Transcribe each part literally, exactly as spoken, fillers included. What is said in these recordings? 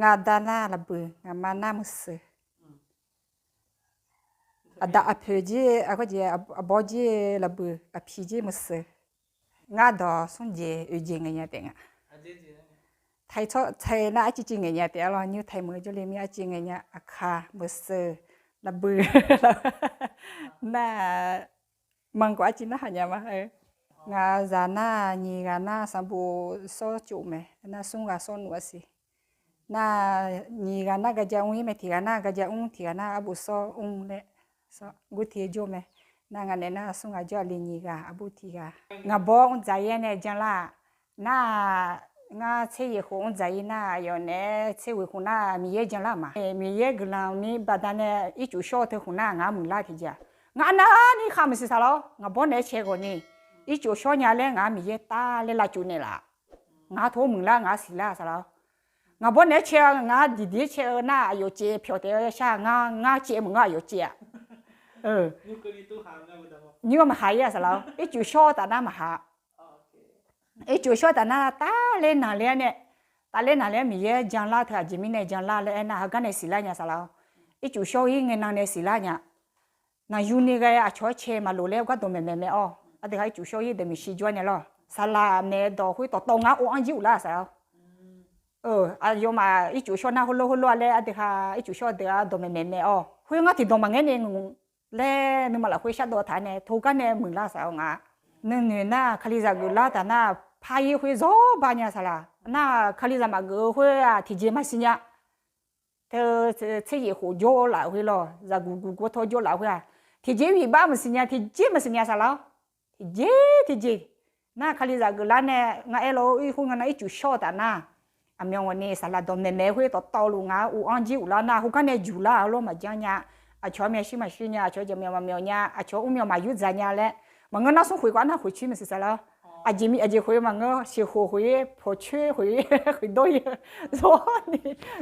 Ngaq da nar laqbuiq, ngaq ma nar meuqseuq. Aqda aqpoeq jir, aqbawr jir laqbuiq, aqpi jir meuqseuq. Ngar dawq smr jeq oeq jeq ngaeq nya taef nga. Taiq tsawrtsaeq nar arciv civ ngaeq nya taef-a lawr, nymr taiq meuq jawrle mir arciv ngaeq nya, aqkaq meuqseuq, laqbuiq nar, manq khawf arciv narhaq nya ma. Ngaq zaq nar nyiq ghaq nar sanqbof sawr cof mae, nar smr ghaq sawr nuf-a siq. Nar nyiq ghaq nar gaja mr-ir mae, tiq ghaq nar gaja mr, tiq ghaq nar arbof sawr mr laer, gurtiq jawr mae. Nar ngaq naeq nar smr ghaq jawr-a le nyiq ghaq, arbof tiq ghaq. Ngaq bawr mr dzaq-ir-aer nae janlar-aq, nar ngar tser yaeq khof mr dzaq-ir nar, aqyawf naeq-aer tser ghoeq khof nar Miqyaer janlar-aq ma. Miqyaer guiqlanq ni baqdanae ircuf shawr-eu teu khof nar ngaq-anr muiqlar tiqjeq-aq, ngaq nar ni khar maqsiq saqlaq-awr, ngaq bawr naeq-aer cae ghawq ni ircuf shawr nya laer ngaq-anr Miqyaer tar laer lavcuf naeqlaf. Ngaq-anr tov muiqlar, ngaq-anr siqlar saqlaq-awr. Ngaq bawr naeq-aer cae-eu, ngaq-anr diqdiq-aer cae-eu nar aqyawf caev pyawq taef-eu shar, ngar ngar caev maqngeur aqyawf caev-aq. Nymr-eu maqhaq-ir-a saqlaq-awr, ircuf shawr-eu taf nar maqhaq. Ircuf shawr-eu taf nar tafler naqler-aer nae, tafler naqler-aer Miqyaer janlar teu aqjeq mirnae janlar laer aernar, heugar nae siqlar nya saqlaq-awr. Ircuf shawr-ir ngae nan nae siqlar nya. Naqyu ni ghae aqcawq-aer cae maqlof laer gar dawqmaeq maeq mae-awr, aqdui ha ircuf shawr-ir deuq maeqshi jawr nae lawr, saqlaq maeq-eu dawq khoer dawqtawv ngar ov-anr jir uflar saqlaq-awr. Aqyawfmaf ircuf shawr nar heulof heulof-a laer aqdui ha ircuf shawr deuq-anr dawqmaeq maeq mae-awr, khoer ngar tiqdawq maqngaer ni laer nuima lafkhoer shardawv taq nae tov gar nae muiqlar saqlaq-awr. Ngaq nuinoeq nar Kalizaq geuflar taf nar, par-ir khoer zawr ba nya saqlaq. Nar Kalizaq maqgeuf-eu khoer-aq tiqjeq maqsiq nya. Teu tser yaeq khof jawr laf khoer lawr, zaqguq guq gawr tawr jawr laf khoer-aq, tiqjeq-ir bif bar maqsiq nya, tiqjeq maqsiq nya saqlaq-awr. Tiqjeq tiqjeq nar Kalizaq geuflar nae ngar aer law-eu ir khoer nga nar ircuf shawr-eu taf nar, aqmyan ghawqni saqlaq dawqmaeq maeq khoer dawqtawvluf ngaq-anr ov-anr jir uflar nar, heugar nae juq lar-awr lawr maqjanr nya. Aqcawq-anr myavshuir maqshuir nya, aqcawq-anr jaqmyawf maqmyawf nya, aqcawq-anr mrmyawf maqyur dzaq nya laer maqngeur nar smr khoeq kawv-anr nar khoeqcoer maqsiq saqlaq-awr. Aqjeq khoeq maqngeur, siqkhof khoeq-ir, pawqcoer khoeq-ir, khoeqdawr-ir, zawr ni,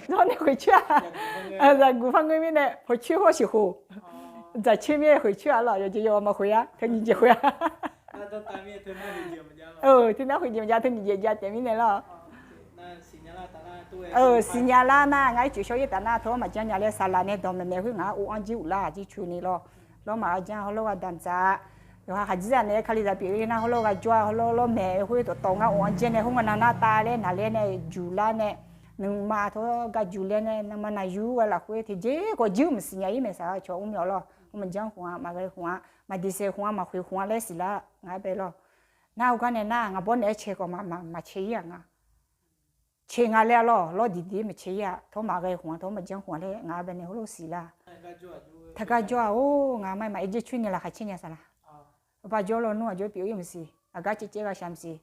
zawr ni khoeqcoer-a. Zaqguq par ngeur mirnae pawqcoer hawr siqkhof, dzaqcoer mirnae khoeqcoer-a lawr, yawqjeq yawqghaq maqkhoeq-a, teu nyiq jeq khoeq-a. Teu nar khoeq jeq maqjav, teu nyiq jeq jav taef mirnae lawr. Siqnya lar nar ngar ircuf shawr-ir taf nar teu-anr maqjanr nya laer saqlaq nae dawqmaeq maeq khoer ngaq-anr ov-anr jir uflar-aq jircoeni lawr. Lawrmaf-awr janr hawlawr gha damq dzaq-a. Yawqha khaqdzerzaq naeq-aer Kalizaq pyeuf-ir nar hawlawr gha jawr-a, hawlawr lawrmaeq khoer dawqtawv ngar ov-anr jir nae khoer nga nar nar tavler naqler nae juq lar nae, nuima tawr ga juq ler nae nuima naqyur ghae lafkhoer tiqjeq khawf jir maqsiq nya-ir mae saqlaq-awr, aqcawq mrmyawf lawr, maqjanr khmq-a, maqghae khmq-a, maqdiqsaeq khmq-a, maqkhoeq khmq-a laer siqlar ngaq-aer bae lawr. Nar heugar nae nar ngaq bawr naeq-aer cae khawf maqcae-ir-aq nga. Cae nga laer-a lawr, lawr diqdiq maqcae-ir-aq, tawr maqghae khmq-a, tawr maqjanr khmq-a laer ngaq-aer bae nae hawlawr siqlar. Taqgar jawr-aq, or ngaq ma maqaer jircoer ni laqkhaq caer nya saqlaq. Aqpaq jawr lawnmr aqjox pyeuf-ir maqsiq, aqgar caev caev ghaq shaq maqsiq.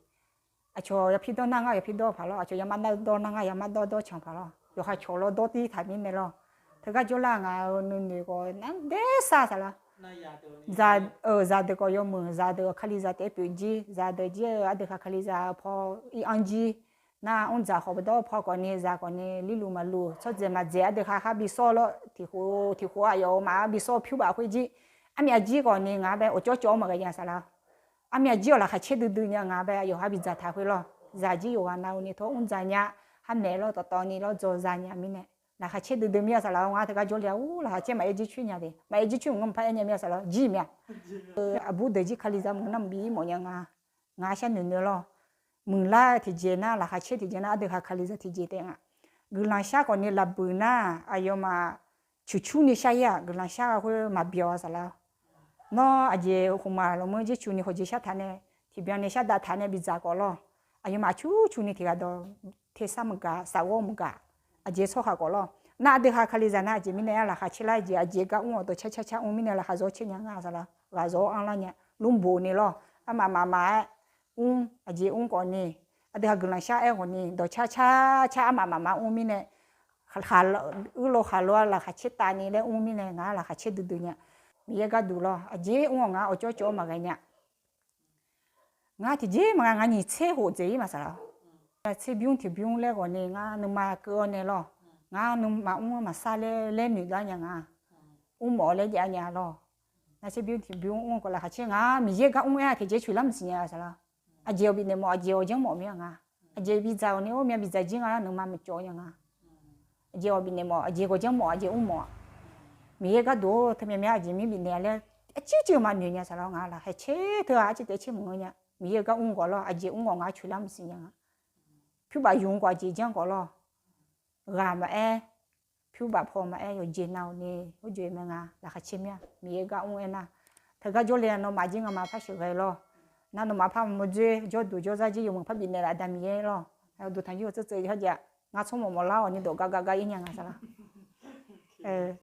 Aqcawq yapir dawr nar ngar yapir dawr paq lawr, aqcawq yamar dawr nar ngar yamar dawr dawr canq paq lawr, yawqha cawq lawr dawr tir taq mirnae lawr. Teugar jawrlar ngaq-euq nuinoeq khawf nar daer sar saqlaq. Zaqdeuq khawf yawmuiq, zaqdeuq Kalizaq taef-aer pyeuf jir, zaqdeuq jir-eu aqdui khaq Kalizaq paw ir-anr jir. Nar mr dzaq khawf baqdawr paw khawf ni zaq khawf ni lirluf maqluf tsawrdzaeq maqdzaeq aqdui khaq khar bi sawr lawr, tiq khof tiq khof aqyawf maf-anr bi sawr pyur baf khoer jir. Armyav jir khawf ni ngaq-aer bae awqcawr cawv-awr maqghae nya saqlaq. Armyav jir-awq laqkhaq caer duidui nya ngaq-aer bae yawqha bi dzaqtaq khoer lawr. Zaq jir yawqghaq nav-eu ni tawr mr dzaq nya, khar maeq lawr dawqtawv ni lawr dzaw za nya mirnae. Laqkhaq caer duidui mir-a saqlaq-awr ngar teugar jawrle-a, or laqkhaq caer maqaer jircoer nya de, maqaer jircoer maqngeur maqpar aer nya mir-a saqlaq-awr jir mir-a. Aqbur deuq jir Kalizaq mq nar mq bi-ir mawf nya nga. Ngaq-aer shar noeq noeq lawr. Muiqlar-eu tiqjeq nar laqkhaq caer tiqjeq nar aqdui khaq Kalizaq tiqjeq taef nga. Guiqlanq shar khawf ni laf buiq nar aqyawfmaf cuqcurni shar-ir-aq, guiqlanq shar gha khoer maqbyawq-a saqlaq-awr. Nawr aqjeq khmqmaq lawqmur jircoeni khawqjeq shar taq nae, tiqbyan ni shar dav taq nae bidzaq khawf lawr. Aqyawfmaf cuqcurni tiq ghaq dawq tersar maqgaq, safghawr maqgaq, aqjeq tsawrhaq khawf lawr. Nar aqdui khaq Kalizaq nar aqjeq mirnae-a laqkhaq caer lar jeq aqjeq gar mr-awq dawq car car car mr mirnae laqkhaq zawr caer nya nga saqlaq-awr, ghaq zawr-awr anrlar nya, lmrboq ni lawr. Armaf mafmaf-aer mr, aqjeq mr khawf ni, aqdui khaq guiqlanq shar-aer khawf ni dawq car car car armaf mafmaf mr mirnae, uirlof khaqlof-a laqkhaq caer tavni laer mr mirnae ngaq-aer laqkhaq caer duidui nya. Miqyaer gharduq lawr aqjeq mr-awq ngaq-aer awqcawr cawv-awr maqghae nya. Ngar tiqjeq maqghae, ngar nyiq tser khof dzaeq-ir maqsaq lawr. Tserbymr tiqbymr laer ghawqni ngar nuima keuv-awr nae lawr. Ngar nuima mr-anr maqsar laer laer noeqdov-ar nya nga. Mrmawf-awr laer jav-a nya lawr. Nar tserbymr tiqbymr mr-eu khawf laqkhaq caer nga, Miqyaer gar mr-aer tiqjeq coeqlar maqsiq nya saqlaq. Aqjeq-awq bifnaeq mawf, aqjeq-awq janr mawf mir-a nga. Aqjeq bidzaq-awq ni or myav bidzaq jir nga nar nuima maqcawv nya nga. Aqjeq-awq bifnaeq mawf, aqjeq ghawqjanr mawf, aqjeq mr mawf-aq. Miqyaer gharduq-or, teumirnae aqjeq mir bifnaeq-a laer, arcuir cuiv maqnoeq nya saqlaq, ngaq laqkhaq caer teu-aq arcuir taef caer maqngeur nya. Miqyaer gar mr ghawq lawr, aqjeq mr ghawq ngaq-anr coeqlar maqsiq nya nga. Pyur baf yuf-eu khawf aqjeq janr khawf lawr. Ghaq maqaer, pyur baf paw maqaer, yawqjeq nav-euq ni hawr joe mae nga, laqkhaq caer mir-a. Miqyaer gar mr aernar, teugar jawrle-a, nawmaf jir ngamaf par sheuqghae lawr. Nar nawmaf par maqmuiq dzoer, jawrduq jawrzar jir yawmuiq par bifnaeq laf da Miqyaer lawr. Uqduq tanqnymr-eu tseuvtseuv jir hawr jav, ngar tsawrmawq mawqlar-awq ni dawq gar gar gar ir nya nga saqlaq.